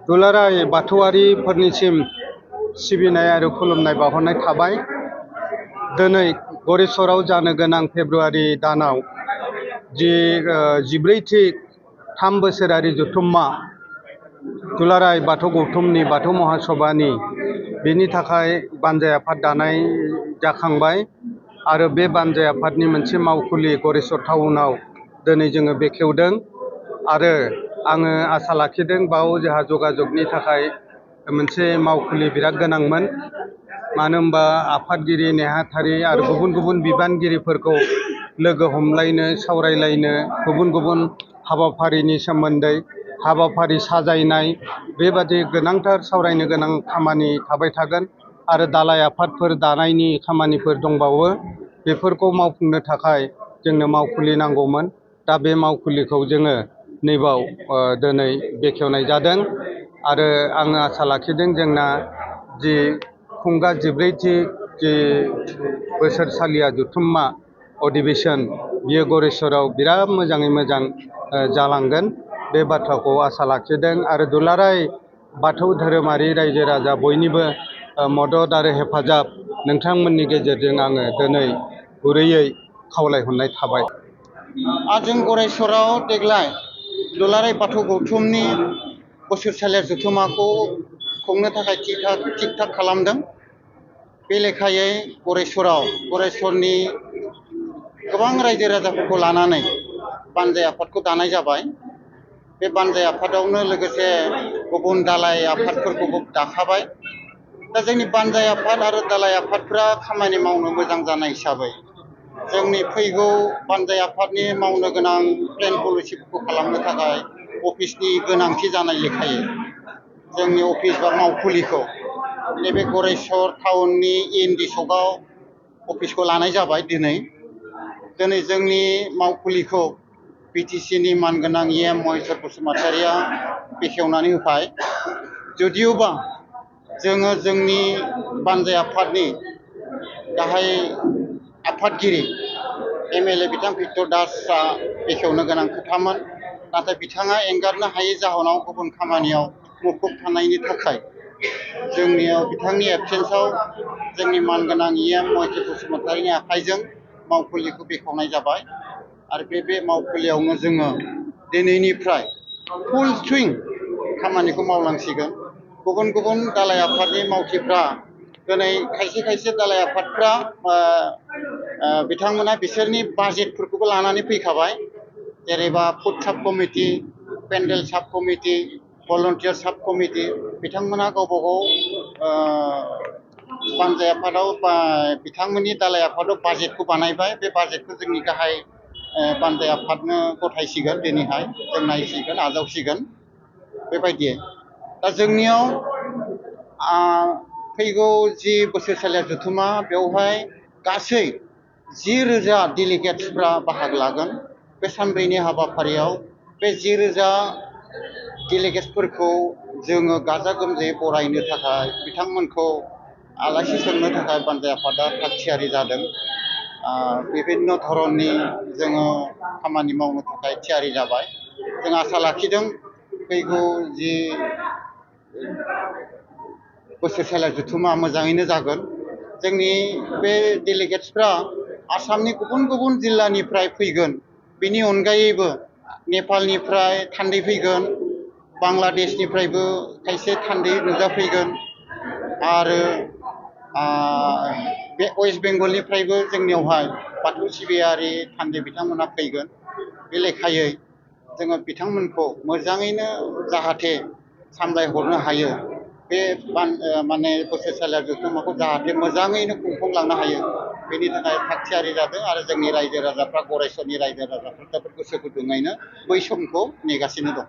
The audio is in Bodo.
दुलाराय बाथौआरिफोरनिसिम सिबिनाय आरो खुलुमनाय बावहरनाय थाबाय। दिनै गरेस्वराव जानो गोनां फेब्रुवारि दानाव जि 14थि 3 बोसोरारि जथुम्मा दुलाराय बाथौ गौथुमनि बाथौ महासभानि बेनि थाखाय बानजाय आफाद दानाय जाखांबाय आरो बे बानजाय आफादनि मोनसे मावखुलि गरेस्वर टाउनाव दिनै जोङो बेखेवदों आरो आङो आसा लाखिदों बाव जोंहा जगाजगनि थाखाय मोनसे मावखुलि बिराद गोनांमोन। मानो होनबा आफादगिरि नेहाथारि आरो गुबुन गुबुन बिबानगिरिफोरखौ लोगो हमलायनो सावरायलायनो गुबुन गुबुन हाबाफारिनि सोमोन्दै हाबाफारि साजायनाय बेबादि गोनांथार सावरायनो गोनां खामानि थाबाय थागोन आरो दालाय आफादफोर दानायनि खामानिफोर दंबावो। बेफोरखौ मावफुंनो थाखाय जोंनो मावखुलि नांगौमोन। दा बे मावखुलिखौ जोङो नैबाव दिनै बेखेवनाय जादों आरो आङो आसा लाखिदों जोंना जि खुंगा 14थि जि बोसोरसालिया जथुम्मा अधिवेशन बियो गरेस्वराव बिराद मोजाङै मोजां जालांगोन बे बाथ्राखौ आसा लाखिदों आरो दुलाराय बाथौ धोरोमारि रायजो राजा बयनिबो मदद आरो हेफाजाब नोंथांमोननि गेजेरजों आङो दिनै गुरैयै खावलायहरनाय थाबाय। जों गरेस्वराव देग्लाय दुलाराय बाथौ गौथुमनि बोसोरसालिया जथुम्माखौ खुंनो थाखाय थिक थाक खालामदों। बे लेखायै गरेस्वरनि गोबां रायजो राजाफोरखौ लानानै बानजाय आफादखौ दानाय जाबाय। बे बानजाय आफादावनो लोगोसे गुबुन दालाय आफादफोरखौबो दाखाबाय। दा जोंनि बानजाय आफाद आरो दालाय आफादफ्रा खामानि मावनो मोजां जानाय हिसाबै जोंनि फैगौ बानजाय आफादनि मावनो गोनां प्लेन पलिसिफोरखौ खालामनो थाखाय अफिसनि गोनांथि जानाय लेखायै जोंनि अफिस बा मावखुलिखौ नैबे गरेस्वर टाउननि इएनडि सकआव अफिसखौ लानाय जाबाय। दिनै जोंनि मावखुलिखौ बिटिसिनि मानगोनां EM महेस्वर बसुमतारिया बेखेवनानै होबाय। जुदिअबा जोङो जोंनि बानजाय आफादनि गाहाय आफादगिरि MLA बिथां भिक्टर दासआ बेखेवनो गोनां खोथामोन, नाथाय बिथाङा एंगारनो हायै जाहोनाव गुबुन खामानियाव मुखुब थानायनि थाखाय जोंनियाव बिथांनि एबसेन्सआव जोंनि मानगोनां EM महेस्वर बसुमतारिनि आखाइजों मावखुलिखौ बेखेवनाय जाबाय आरो बे मावखुलियावनो जोङो दिनैनिफ्राय फुल सुइं खामानिखौ मावलांसिगोन। गुबुन गुबुन दालाय आफादनि मावथिफ्रा दिनै खायसे दालाय आफादफ्रा बिथांमोना बिसोरनि बाजेटफोरखौबो लानानै फैखाबाय। जेरैबा फुड साब कमिटि, पेन्डेल साब कमिटि, भलन्टियार साब कमिटि बिथांमोना गावबा गाव बानजाय आफादाव बा बिथांमोननि दालाय आफादाव बाजेटखौ बानायबाय। बे बाजेटखौ जोंनि गाहाय बानजाय आफादनो गथायसिगोन। दिनैहाय जों नायसिगोन आजावसिगोन बेबायदि। दा जोंनियाव फैगौ जि बोसोरसालिया जथुम्मा बेवहाय गासै 10,000 डेलिगेट्सफ्रा बाहागो लागोन बे सानब्रैनि हाबाफारियाव। बे 10,000 डेलिगेट्सफोरखौ जोङो गाजा गोमजायै बरायनो थाखाय बिथांमोनखौ आलासि सोंनो थाखाय बानजाय आफादा थाग थियारि जादों। बिभिन्न धरननि जोङो खामानि मावनो थाखाय थियारि जाबाय। जों आसा लाखिदों फैगौ जि बोसोरसालिया जथुम्मा मोजाङैनो जागोन। जोंनि बे डेलिगेट्सफ्रा आसामनि गुबुन गुबुन जिल्लानिफ्राय फैगोन। बेनि अनगायैबो नेपालनिफ्राय थान्दै फैगोन, बांलादेशनिफ्रायबो खायसे थान्दै नुजाफैगोन आरो बे वेस्ट बेंगलनिफ्रायबो जोंनियावहाय बाथौ सिबियारि थान्दै बिथांमोना फैगोन। बे लेखायै जोङो बिथांमोनखौ मोजाङैनो जाहाथे सामलायहरनो हायो, बे माने बोसोरसालिया जथुम्माखौ जाहाथे मोजाङैनो खुंफुंलांनो हायो बेनि थाखाय थाग थियारि जादों आरो जोंनि रायजो राजाफ्रा गरेस्वरनि रायजो राजाफ्रा जोबोद गोसो गुदुङैनो बै समखौ नेगासिनो दं।